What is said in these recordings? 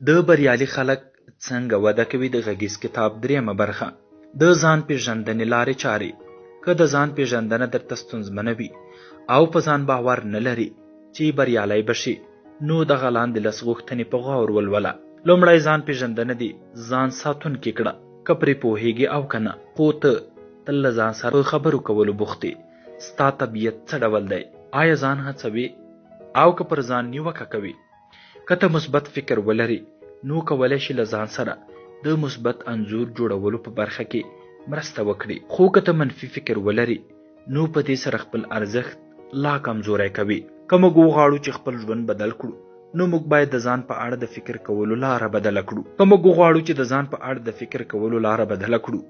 د بریالي خلک څنګه وده کوي د غږیز کتاب دریمه برخه، د ځان پیژندنې لارې چارې. که د ځان پیژندنه درته ستونزمنه وي او په ځان باور نه لري چې بریالی به شي، نو دغه لاندې لس غوښتنې په غور ولوله. لومړی، ځان پیژندنه دې ځان ساتونکې کړه، که پرې پوهیږې او که نه، خو ته تل له ځان سره په خبرو کولو بوخت یې. ستا طبیعت څه ډول دی؟ آیا ځان هڅوې او که پر ځان نیوکه کوې؟ که ته مثبت فکر ولرې، نو کولی شې له ځان سره د مثبت انځور جوړولو په برخه کې مرسته وکړې، خو که ته منفي فکر ولرې، نو په دې سره خپل ارزښت لا کمزوری کوې. که موږ وغواړو چې خپل ژوند بدل کړو، نو موږ باید د ځان په اړه د فکر کولو لاره بدله کړو. که موږ وغواړو چې د ځان په اړه د فکر کولو لاره بدله کړو،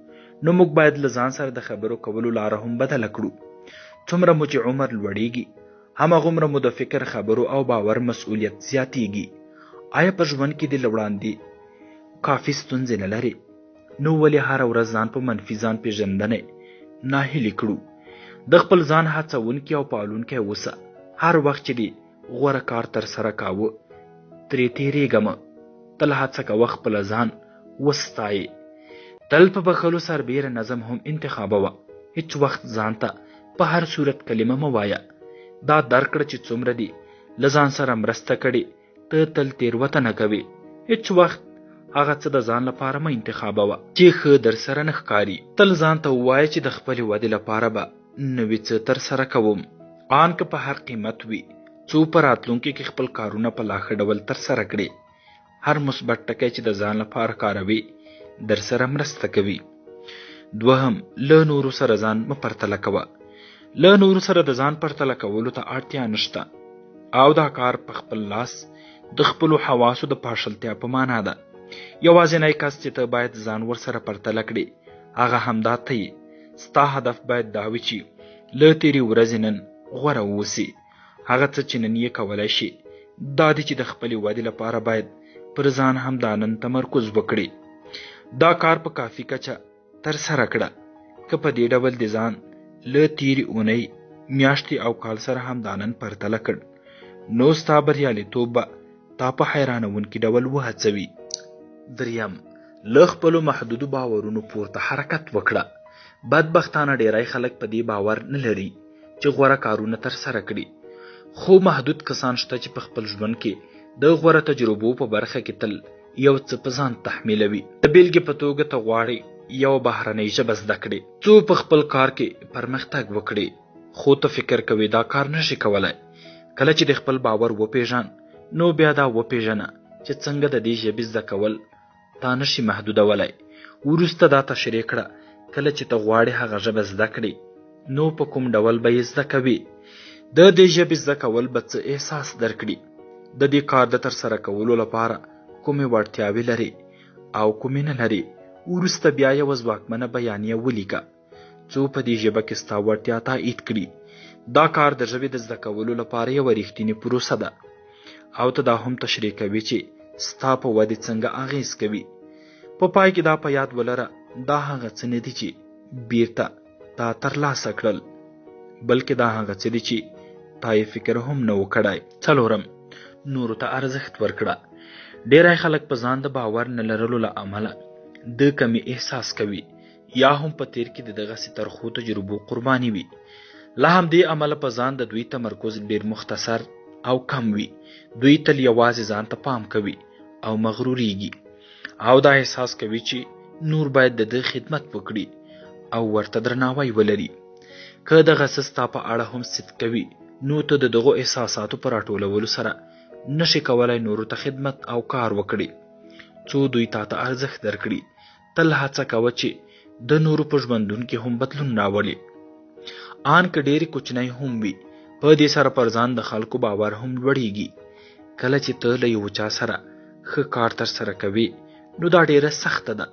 نو موږ باید له ځان سره د خبرو کولو لاره هم بدله کړو. څومره مو چې عمر لوړیږي، هماغومره مو د فکر، خبرو او باور مسؤلیت زیاتیږي. آیا په ژوند کې دې له وړاندې کافي ستونزې نه لرې؟ نو ولې هره ورځ ځان په منفي ځان پیژندنې ناهیلي کړو؟ د خپل ځان هڅونکی او پالونکی اوسه. هر وخت چې دې غوره کار ترسره کاوه، ترې تېرېږه مه. تل هڅه کوه خپل ځان وستایې. تل په بخښلو سربېره نظم هم انتخابوه. هیڅ وخت ځان ته په هر صورت کلمه مه وایه. دا درک کړه چې څومره دې له ځان سره مرسته کړې، ته تل تېروتنه کوې. هیڅ وخت هغه څه د ځان لپاره مه انتخابوه چې ښه درسره نه ښکاري. تل ځان ته ووایه چې د خپلې ودې لپاره به نوي څه ترسره کوم، آن که په هر قیمت وي، څو په راتلونکي کې خپل کارونه په لا ښه ډول ترسره کړې. هر مثبت ټکی چې د ځان لپاره کاروې، درسره مرسته کوي. دوهم، له نورو سره ځان مه پرتله کوه. له نورو سره د ځان پرتله کولو ته اړتیا نشته، او دا کار په خپل لاس د خپلو حواسو د پاشلتیا په معنا ده. یوازینی کس چې ته باید ځان ورسره پرتله کړې، هغه همدا ته یې. ستا هدف باید دا وي چې له تېرې ورځې نن غوره واوسې. هغه څه چې نن یې کولی شې، دا دي چې د خپلې ودې لپاره باید پر ځان همدا نن تمرکز وکړې. دا کار په کافي کچه ترسره کړه. که په دې ډول د ځان له تېرې اونۍ، میاشتې او کال سره همدا نن پرتله کړ، نو ستا بریالیتوب به تا په حیرانوونکي ډول وهڅوي. دریم، له خپلو محدودو باورونو پورته حرکت وکړه. بدبختانه ډیری خلک په دې باور نه لري چې غوره کارونه ترسره کړي، خو محدود کسان شته چې په خپل ژوند کې د غوره تجربو په برخه کې تل یو څه په ځان تحمیلوي. د بېلګې په توګه، ته غواړې یوه بهرنۍ ژبه زده کړې څو په خپل کار کې پرمختګ وکړې، خو ته فکر کوې دا کار نشې کولی. کله چې د خپل باور وپېژن، نو بیا دا وپېژنه چې څنګه د دې ژبې زده کول تا نشي محدودولی. وروسته دا تشریح کړه، کله چې ته غواړې هغه ژبه زده کړې، نو په کوم ډول به یې زده کوې؟ د دې ژبې زده کول به څه احساس درکړي؟ د دې کار د ترسره کولو لپاره کومې وړتیاوې لرې او کومې نه لرې؟ وروسته بیا یوه ځواکمنه بیانیه ولیکه څو په دې ژبه کې ستا وړتیا تایید کړي. دا کار د ژبې د زده کولو لپاره یوه رښتینې پروسه ده، او ته دا هم تشریح کوي چې ستا په ودې څنګه اغېز کوي. په پای کې دا په یاد ولره، دا هغه څه نه دي چې بیرته تا ترلاسه کړل، بلکې دا هغه څه دي چې تا یې فکر هم نه و کړی. څلورم، نورو ته ارزښت ورکړه. ډیری خلک په ځان د باور نه لرلو له امله د کمي احساس کوي، یا هم په تیر کې د دغسې ترخو تجربو قرباني وي. له همدې امله په ځان د دوی تمرکز ډیر مختصر او کم وي. دوی تل یوازې ځان ته پام کوي او مغروریږي، او دا احساس کوي چې نور باید د ده خدمت وکړي او ورته درناوی ولري. که دغه څه ستا په اړه هم صدق کوي، نو ته د دغو احساساتو په راټولولو سره نشې کولای نورو ته خدمت او کار وکړي څو دوی تا ته ارزښت درکړي. تل هڅه کوه چې د نورو په ژوندون کې هم بدلون راولې، آن که ډېرې کوچنی هم وي. په دې سره پر ځان د خلکو باور هم لوړیږي. کله چې ته له یو چا سره ښه کار ترسره کوې، نو دا ډېره سخته ده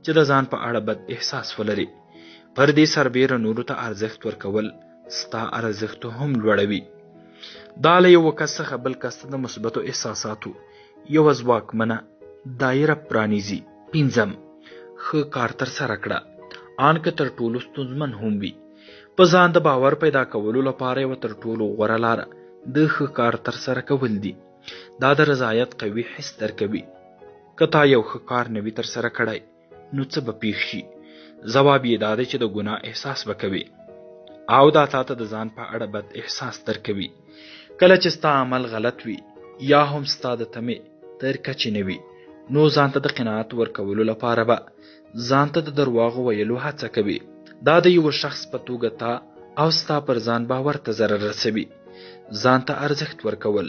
چې د ځان په اړه بد احساس ولرې. پر دې سربېره نورو ته ارزښت ورکول ستا ارزښت هم لوړوي. دا له یوه کس څخه بل کس ته د مثبتو احساساتو یوه ځواکمنه دایره پرانیزي. پنځم، ښه کار ترسره کړه، آن که تر ټولو ستونزمن هم وي. په ځان د باور پیدا کولو لپاره یوه تر ټولو غوره لاره د ښه کار ترسره کول دي. دا د رضایت قوي حس درکوي. که تا یو ښه کار نه وي ترسره کړی نو څه به پیښ شي؟ ځواب یې دا دی چې د ګناه احساس به کوې او دا تا ته د ځان په اړه بد احساس درکوي. کله چې ستا عمل غلط وي یا هم ستا د تمې تر کچې نه وي نو ځان ته د قناعت ورکولو لپاره به ځان ته د درواغو ویلو هڅه کوي. دا د یوه شخص په توګه تا او ستا پر ځان باور ته ضرر رسوي. ځان ته ارزښت ورکول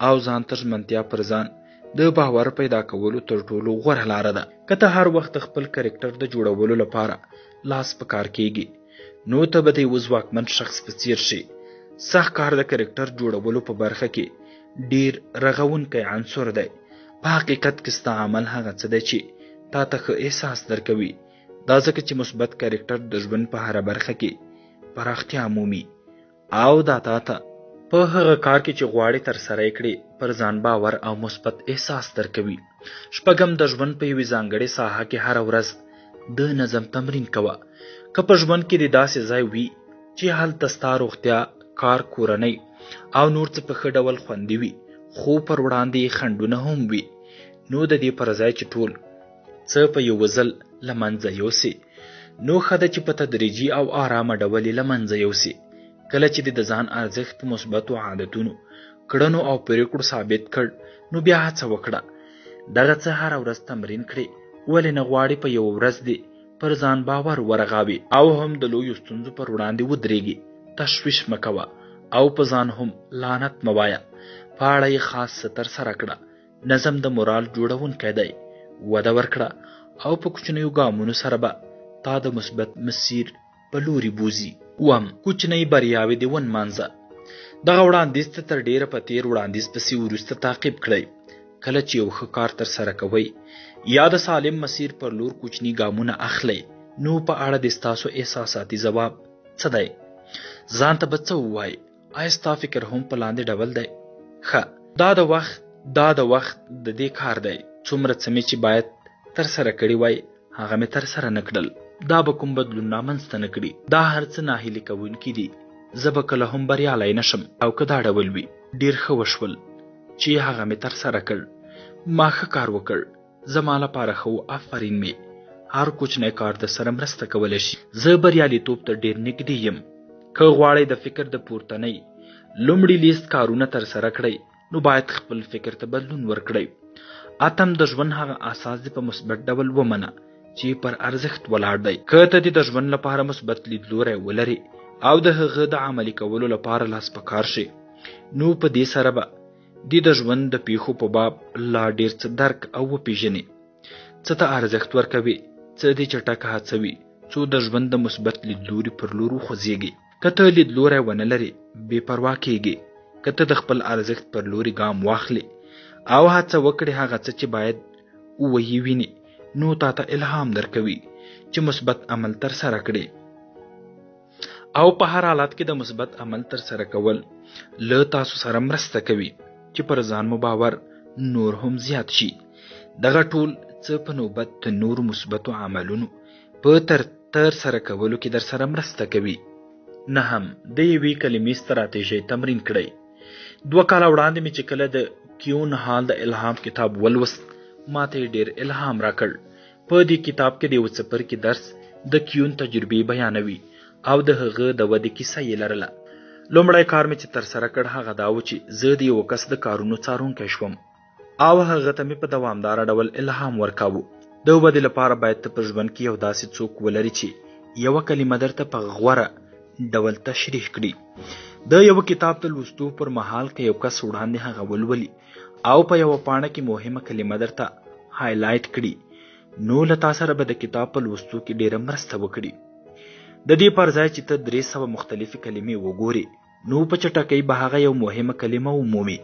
او ځان ته ژمنتیا پر ځان د باور پیدا کولو تر ټولو غوره لاره ده. که ته هر وخت د خپل کرکټر د جوړولو لپاره لاس په کار کیږي نو ته به د یوه ځواکمن شخص په څیر شې. سخت کار د کرکټر جوړولو په برخه کې ډیر رغونکی عنصر دی. په حقیقت کې ستا عمل هغه څه دی چې تا ته ښه احساس درکوي. دا ځکه چې مثبت کرکټر د ژوند په هره برخه کې پراختیا مومي او دا تا ته په هغه کار کې چې غواړې ترسره یې کړې پر ځان باور او مثبت احساس درکوي. شپږم، د ژوند په یوې ځانګړې ساحه کې هره ورځ د نظم تمرین کوه. که په ژوند کې دې داسې ځای وي چې هلته ستا روغتیا، کار، کورنۍ او نور څه په ښه ډول خوندي وي خو پر وړاندې یې خنډونه هم وي، نو د دې پر ځای چې ټول څه په یوه ځل له منځه یوسې نو ښه ده چې په تدریجي او آرامه ډول یې له منځه یوسې. کله چې دې د ځان ارزښت په مثبتو عادتونو، کړنو او پرېکړو ثابت کړ نو بیا هڅه وکړه دغه څه هره ورځ تمرین کړې. ولې نه غواړې په یوه ورځ دې پر ځان باور ورغاوي او هم د لویو ستونزو پر وړاندې ودرېږي؟ تشویش مه کوه او په ځان هم لعنت مه وایه. په اړه یې خاص څه ترسره کړه. نظم د مورال جوړونکی دی. وده ورکړه او په کوچنیو ګامونو سره به تا د مثبت مسیر په لوري بوځي. اووم، کوچنۍ بریاوې دې ونمانځه. دغه وړاندیز ته تر ډیره په تیر وړاندیز پسې وروسته تعقیب کړئ. کله چې یو ښه کار ترسره کوئ یا د سالم مسیر پر لور کوچني ګامونه اخلئ نو په اړه د ستاسو احساساتي ځواب څه دی؟ ځان ته به څه ووایئ؟ آیا ستا فکر هم په لاندې ډول دی؟ ښه، دا د وخت دا د وخت د دې کار دی. څومره څه مې چې باید ترسره کړي وای هغه مې ترسره نه کړل. دا به کوم بدلون رامنځته نه کړي. دا هر څه ناهیلي کوونکي دي. زه به کله هم بریالی نه شم. او که دا ډول وي، ډیر ښه وشول چې هغه مې ترسره کړ. ما ښه کار وکړ. زما لپاره ښه و. آفرین مې. هر کوچنی کار در سره مرسته کولی شي. زه بریالیتوب ته ډیر نږدې یم. که غواړئ د فکر د پورتنۍ لومړي لیست کارونه ترسره کړئ نو باید خپل فکر ته بدلون ورکړئ. اتم، د ژوند هغه اساس دې په مثبت ډول ومنه چې پر ارزښت ولاړ دی. که ته دې د ژوند لپاره مثبت لیدلوری ولرې او د هغه د عملي کولو لپاره لاس په کار شې نو په دې سره به دې د ژوند د پیښو په باب لا ډیر څه درک او وپیژنې. څه ته ارزښت ورکوي، څه دې چټک هڅوي څو د ژوند د مثبت لیدلوري پر لور وخوځېږي. که ته لیدلوری ونه لرې بې پروا کېږې. که ته د خپل ارزښت پر لوري ګام واخلې او هڅه وکړې هغه څه چې باید ویې وینې نو تا ته الهام درکوي چې مثبت عمل ترسره کړې. او په هر حالت کې د مثبت عمل ترسره کول له تاسو سره مرسته کوي چې پر ځان مو باور نور هم زیات شي. دغه ټول څه په نوبت د نورو مثبتو عملونو په تر سره کولو کې در سره مرسته کوي. نهم، د یوې کلمې ستراتیژۍ تمرین کړئ. 2 کاله وړاندې مې چې کله د کیون هال د الهام کتاب ولوست ما ته یې ډېر الهام راکړ. په دې کتاب کې د یوه څپرکي درس د کیون تجربې بیانوي او د هغه د ودې کیسه یې لرله. لومړی کار مې چې ترسره کړ هغه دا و چې زه د یوه کس د کارونو څارونکی شوم او هغه ته مې په دوامداره ډول الهام ورکاوه. د ودې لپاره باید ته په ژوند کې یو داسې څوک ولرې چې یوه کلمه درته په غوره ډول تشریح کړي. د یوه کتاب د لوستو پر مهال که یو کس وړاندې هغه ولولي او په یوه پاڼه کې مهمه کلمه درته هایلایټ کړي نو له تا سره به د کتاب په لوستو کې ډیره مرسته وکړي. د دې پر ځای چې ته 300 مختلفې کلمې وګورې نو په چټکۍ به هغه یو مهمه کلمه ومومې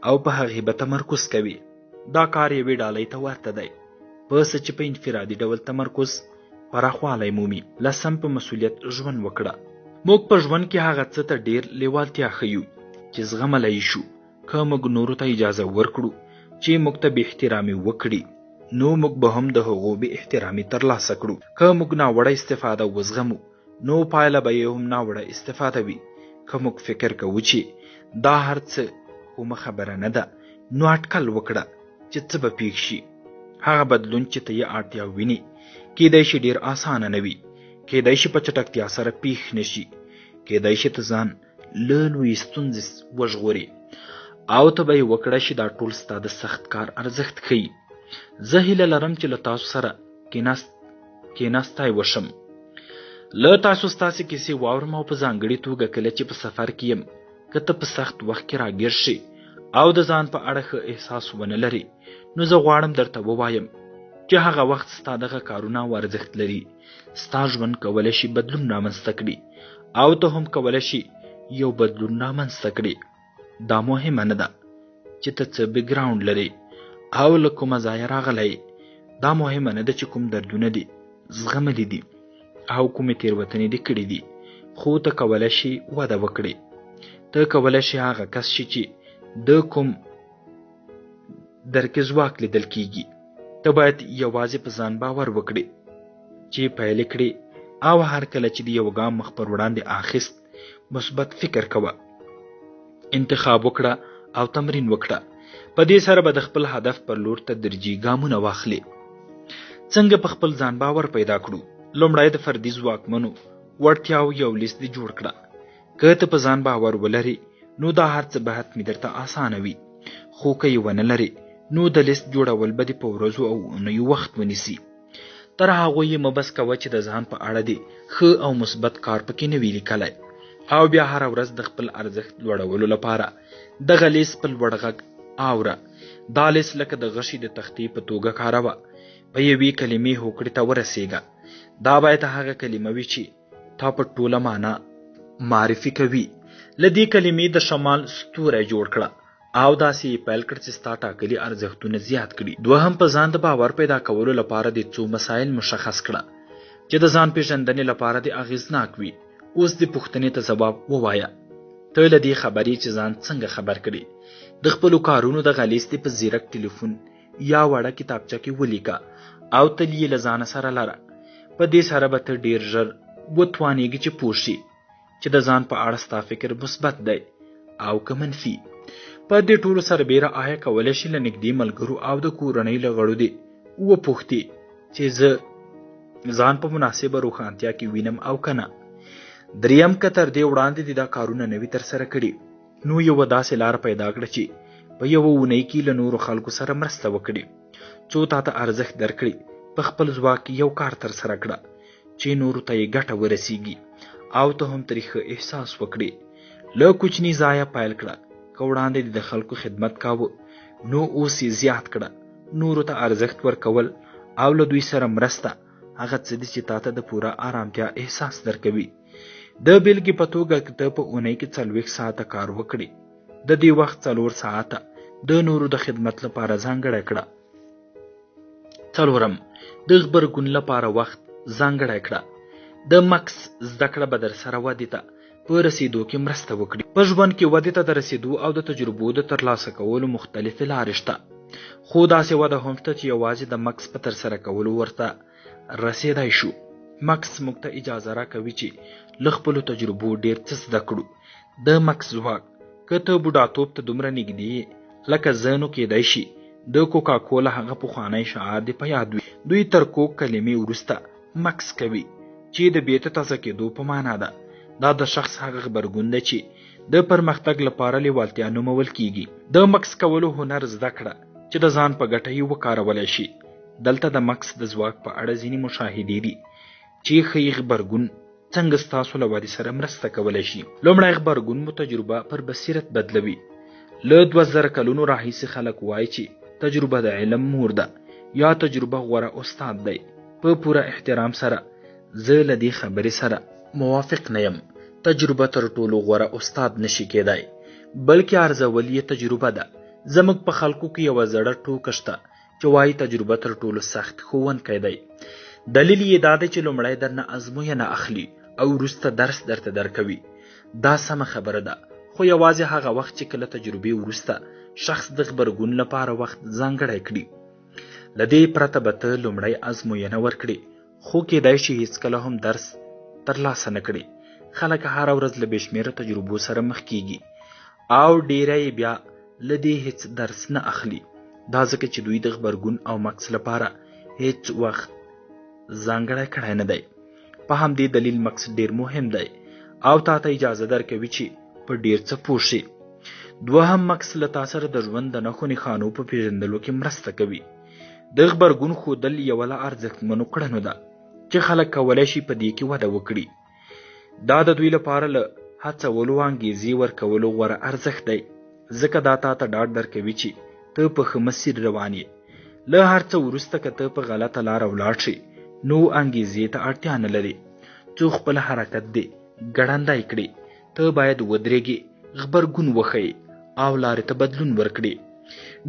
او په هغې به تمرکز کوي. دا کار یوې ډالۍ ته ورته دی، په څه چې په انفرادي ډول تمرکز پراخوالی مومي. لسم، په مسؤلیت ژوند وکړه. موږ په ژوند کې هغه څه ته ډیر لیوالتیا ښیو چې زغملی شو. که موږ نورو ته اجازه ورکړو چې موږ ته بې احترامي وکړي نو موږ به هم د هغو بې احترامي ترلاسه کړو. که موږ ناوړه استفاده وزغمو نو پایله به یې هم ناوړه استفاده وي. که موږ فکر کوو چې دا هر څه کومه خبره نه ده نو اټکل وکړه چې څه به پیښ شي. هغه بدلون چې ته یې اړتیا وینې کیدای شي ډیر اسانه نه وي، کیدای شي په چټکتیا سره پیښ نه شي، کیدای شي ته ځان له لویې ستونزې وژغورې او ته به یې وکړای شي. دا ټول ستا د سخت کار ارزښت ښیي. زه هیله لرم چې له تاسو سره کیناستای وشم، له تاسو ستاسې کیسې واورم، او په ځانګړي توګه کله چې په سفر کې یم. که ته په سخت وخت کې راګیر شې او د ځان په اړه ښه احساس ونه لرې، نو زه غواړم درته ووایم چې هغه وخت ستا دغه کارونه او ارزښت لري. ستا ژوند کولی شي بدلون رامنځته کړي او ته هم کولی شي یو بدلون رامنځته کړې. دا مهمه نه ده چې ته څه بکګراونډ لرې او له کومه ځایه راغلی. دا مهمه نه ده چې کوم دردونه دي زغملي دي او کومې تېروتنې دې کړې دي، خو ته کولی شي وده وکړې. ته کولی شي هغه کس شي چې د کوم درکې ځواک لیدل کیږي. ته باید یوازې په ځان باور وکړې چې پیل کړې، او هر کله چې د یو ګام مخ پر وړاندې اخیست مثبت فکر کوه، انتخاب وکړه او تمرین وکړه. په دې سره به د خپل هدف پر لور تدریجي ګامونه واخلې. څنګه په خپل ځان باور پیدا کړو؟ لومړی د فردي ځواکمنو وړتیاو یو لیست دې جوړ کړه. که ته په ځان باور ولرې نو دا هر څه به حتمي درته اسانه وي، خو که یې ونه لرې نو د لیست جوړول به دې په ورځو او اونیو وخت ونیسي. تر هغو یې مه بس کوه چې د ځان په اړه دې ښه او مثبت کار پکې نه وي لیکلی، او بیا هره ورځ د خپل ارزښت لوړولو لپاره دغه لیست په لوړ غږ اوره. دا لیست لکه د غشي د تختې په توګه کاروه. په یوې کلمې هوکړې ته ورسېږه. دا باید هغه کلمه وي چې تا په ټوله معنا معرفي کوي. له دې کلمې د شمال ستوری جوړ کړه او داسې یې پیل کړ چې ستا ټاکلي ارزښتونه زیات کړي. دوهم، په ځان د باور پیدا کولو لپاره دې څو مسایل مشخص کړه چې د ځان پېژندنې لپاره دې اغېزناک وي. اوس دې پوښتنې ته ځواب ووایه. ته له دې خبر یې چې ځان څنګه خبر کړې. د خپلو کارونو دغه لیست دې په ځیرک ټلیفون یا وړه کتابچه کې ولیکه او تل یې له ځانه سره لره. په دې سره به ته ډېر ژر وتوانېږې چې پوه شې چې د ځان په اړه ستا فکر مثبت دی او که منفي. په دې ټولو سربېره آیا کولی شې له نږدې ملګرو او د کورنۍ له غړو دې وپوښتې چې زه ځان په مناسبه روښانتیا کې وینم او که نه؟ دریم، که تر دې وړاندې دې دا کارونه نه وي ترسره کړي نو یوه داسې لاره پیدا کړه چې په یوه اونۍ کې له نورو خلکو سره مرسته وکړي څو تا ته ارزښت درکړي. په خپل ځواک کې یو کار ترسره کړه چې نورو ته یې ګټه ورسیږي او ته هم ترې ښه احساس وکړې. له کوچني ځایه پیل کړه. که وړاندې دې د خلکو خدمت کاوه نو اوس یې زیات کړه. نورو ته ارزښت ورکول او له دوی سره مرسته هغه څه دي چې تا ته د پوره آرامتیا احساس درکوي. د بېلګې په توګه که ته په اونۍ کې 40 ساعته کار وکړې، د دې وخت 4 ساعته د نورو د خدمت لپاره ځانګړی کړه. څلورم، د غبرګون لپاره وخت ځانګړی کړه. د مکس زده کړه به در سره ودې ته په رسېدو کې مرسته وکړي. په ژوند کې ودې ته د رسېدو او د تجربو د ترلاسه کولو مختلفې لارې شته، خو داسې وده هم شته چې یوازې د مکس په ترسره کولو ورته رسېدای شو. مکس موږ ته اجازه راکوي چې له خپلو تجربو ډېر څه زده کړو. د مکس ځواک: که ته بوډاتوب ته دومره نږدې یې لکه زه، نو کیدای شي د کوکاکولا هغه پخوانی شعار دې په یاد وي. دوی تر کوک کلمې وروسته مکس کوي چې د بیرته تازه کېدو په معنا ده. دا د شخص هغه غبرګون دی چې د پرمختګ لپاره لیوالتیا نومول کیږي. د مکس کولو هنر زده کړه چې د ځان په ګټه یې وکارولی شي. دلته د مکس د ځواک په اړه ځینې مشاهدې دي چې ښیي غبرګون څنګه ستاسو له ودې سره مرسته کولی شي. لومړی غبرګون مو تجربه پر بصیرت بدلوي. له 2000 کلونو راهیسې خلک وایي چې تجربه د علم مور ده یا تجربه غوره استاد دی. په پوره احترام سره زه له دې خبرې سره موافق نه یم. تجربه تر ټولو غوره استاد نشي کېدای، بلکې ارزول یې تجربه ده. زموږ په خلکو کې یوه زړه ټوکه شته چې وایي تجربه تر ټولو سخت ښوونکی دی. دلیل یې دا دی چې لومړی درنه ازموینه اخلي او وروسته درس درته درکوي. دا سمه خبره ده، خو یوازې هغه وخت چې کله تجربې وروسته شخص د غبرګون لپاره وخت ځانګړی کړي. له دې پرته به ته لومړی ازموینه ورکړې، خو کیدای شي هیڅکله هم درس ترلاسه نه کړې. خلک هره ورځ له بې شمېره تجربو سره مخ کیږي او ډیری یې بیا له دې هیڅ درس نه اخلي. دا ځکه چې دوی د غبرګون او مکث لپاره هیڅ وخت ځانګړی کړی نه دی. په همدې دلیل مکث ډیر مهم دی او تا ته اجازه درکوي چې په ډیر څه پوه شې. دوهم مکث له تا سره د ژوند د نښو نښانو په پیژندلو کې مرسته کوي. د غبرګون ښودل یوه له ارزښتمنو کړنو ده چې خلک کولی شي په دې کې وده وکړي. دا د دوی لپاره له هڅولو او انګیزې ورکولو غوره ارزښت دی، ځکه دا تا ته ډاډ درکوي چې ته په ښه مسیر روان یې. له هر څه وروسته که ته په غلطه لاره ولاړ شې، نو انګیزې ته اړتیا نه لرې څو خپل حرکت دې ګړندی کړې. ته باید ودرېږې، غبرګون وښیې او لارې ته بدلون ورکړې.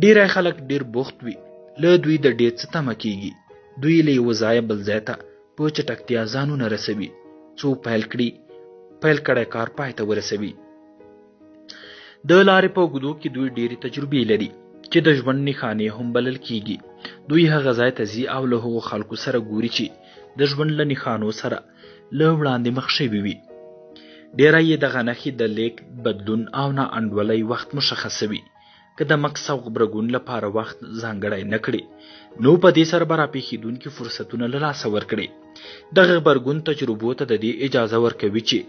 ډیری خلک ډیر بوخت وي، له دوی د ډیر څه تمه کیږي. دوی له یوه ځایه بل ځای ته په چټکتیا ځانونه رسوي، څو پیل کړي پیل کړی کار پای ته ورسوي. د لارې په اوږدو کې دوی ډېرې تجربې لري چې د ژوند نښانې هم بلل کیږي. دوی هغه ځای ته ځي او له هغو خلکو سره ګوري چې د ژوند له نښانو سره له وړاندې مخ شوي وي. ډېری یې دغه نښې د لیږد، بدلون او نا انډولۍ وخت مشخصوي. که د مکث او غبرګون لپاره وخت ځانګړی نه کړې، نو په دې سره به راپېښېدونکي فرصتونه له لاسه ورکړې. دغه غبرګون تجربو ته د دې اجازه ورکوي چې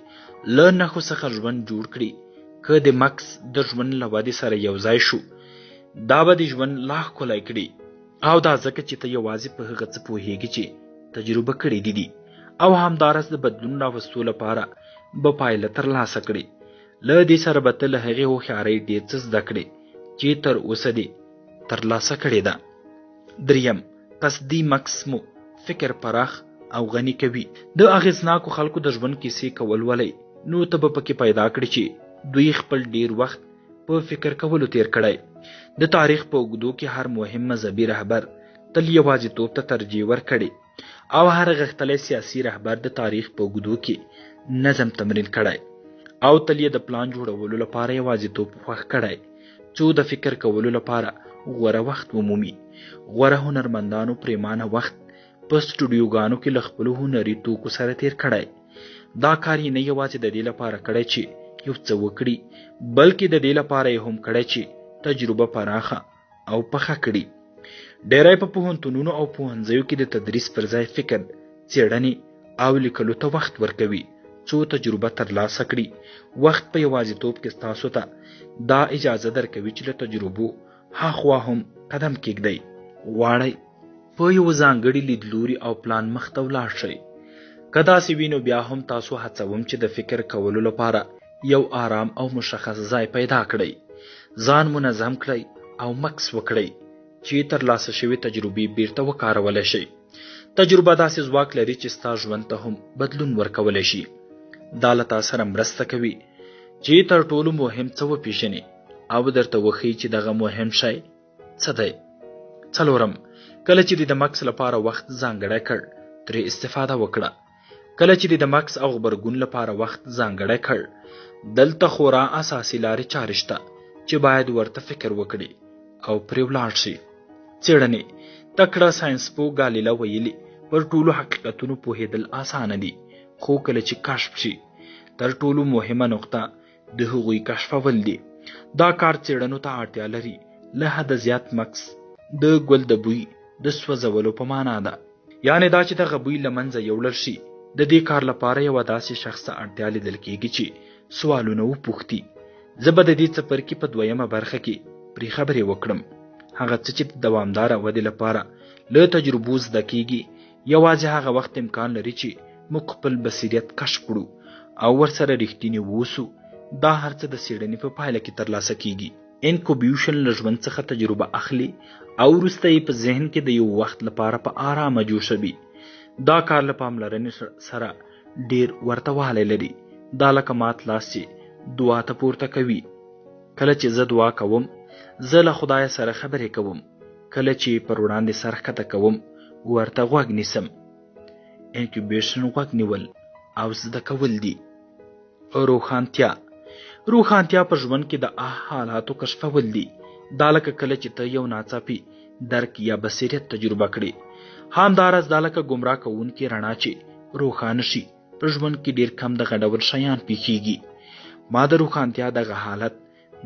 له نښو څخه ژوند جوړ کړي. که د مکث د ژوند له ودې سره یو ځای شو، دا به د ژوند لا ښکلی کړي. او دا ځکه چې ته یوازې په هغه څه پوهېږې چې تجربه کړي دي دي، او همداراز د بدلون راوستو لپاره به پایله ترلاسه کړې. له دې سره به ته له هغې هوښیارۍ ډېر څه زده کړې چې تر اوسه دې ترلاسه کړې ده. دریم، قصدي مکث مو فکر پراخ او غني کوي. د اغېزناکو خلکو د ژوند کیسې که ولولئ، نو ته به پکې پیدا کړې چې دوی خپل ډېر وخت په فکر کولو تېر کړی. د تاریخ په اوږدو کې هر مهم مذهبي رهبر تل یوازیتوب ته ترجیح ورکړې او هر غښتلی سیاسي رهبر د تاریخ په اوږدو کې نظم تمرین کړی او تل یې د پلان جوړولو لپاره یوازیتوب خوښ کړی، څو د فکر کولو لپاره غوره وخت ومومي. غوره هنرمندانو پریمانه وخت په سټوډیوګانو کې له خپلو هنري توکو سره تیر کړی. دا کار یې نه یوازې د دې لپاره کړی چې یو څه وکړي، بلکې د دې لپاره یې هم کړی چې تجربه پراخه او پخه کړي. ډیری په پوهنتونونو او پوهنځیو کې د تدریس پر ځای فکر، څېړنې او لیکلو ته وخت ورکوي، څو تجربه ترلاسه کړي. وخت په یوازیتوب کې ستاسو ته دا اجازه درکوي چې له تجربو هاخوا هم قدم کېږدئ. غواړئ په یو ځانګړي لیدلوري او پلان مخته ولاړ شئ. که داسې وي، نو بیا هم تاسو هڅوم چې د فکر کولو لپاره یو آرام او مشخص ځای پیدا کړئ. ځان منظم کړئ او مکث وکړئ چې ترلاسه شوې تجربې بیرته وکارولی شئ. تجربه داسې ځواک لري چې ستا ژوند ته هم بدلون ورکولی شي. دا له تا سره مرسته کوي چې تر ټولو مهم څه وپیژنې او درته وښیي چې دغه مهم شی څه دی. څلورم، کله چې د مکث لپاره وخت ځانګړی کړ، ترې استفاده وکړه. کله چې د مکث او غبرګون لپاره وخت ځانګړی کړ، دلته خورا اساسي لارې چارې شته چې باید ورته فکر وکړي او پرې ولاړ شي. څېړنې تکړه ساینسپوه ګالیله ویلي، پر ټولو حقیقتونو پوهېدل اسانه دي، خو کله چې کشف شي، تر ټولو مهمه نقطه د هغوی کشفول دي. دا کار څېړنو ته اړتیا لري. له حده زیات مکث د ګل د بوی د سوځولو په معنا ده، یعنې دا چې دغه بوی له منځه یوړل شي. د دې کار لپاره یوه داسې شخص ته اړتیا لیدل کیږي چې سوالونه وپوښتي. زه به د دې څپرکي په دویمه برخه کې پرې خبرې وکړم. هغه څه چې د دوامداره ودې لپاره له تجربو زده کیږي، یوازې هغه وخت امکان لري چې موږ خپل بصیریت کشف کړو او ورسره رښتیني واوسو. دا هر څه د څېړنې په پایله کې ترلاسه کیږي. انکوبیوشن له ژوند څخه تجربه اخلي او وروسته یې په ذهن کې د یو وخت لپاره په آرامه جوشوي. دا کار له پاملرنې سره ډیر ورته والی لري. دا لکه مات لاس چې دعا ته پورته کوي. کله چې زه دعا کوم، زه له خدای سره خبرې کوم. کله چې پر وړاندې سر ښکته کوم، ورته غوږ نیسم. انکوبیشن غوږ نیول او زده کول دي. روښانتیا. روښانتیا په ژوند کې د حالاتو کشفول دي. دا لکه کله چې ته یو ناڅاپي درک یا بصیریت تجربه کړې. همداراز دا لکه ګمراه کوونکې رڼا چې روښانه شي. په ژوند کې ډیر کم دغه ډول شیان پیښیږي. ما د روښانتیا دغه حالت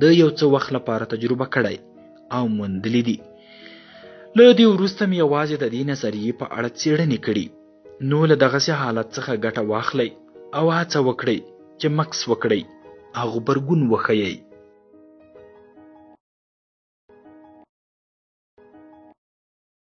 د یو څه وخت لپاره تجربه کړی او موندلی دي. له دې وروسته مې یوازې د دې نظریې په اړه څېړنې کړي. نو له دغسې حالت څخه ګټه واخلئ او هڅه وکړئ چې مکث وکړئ او غبرګون وښیئ.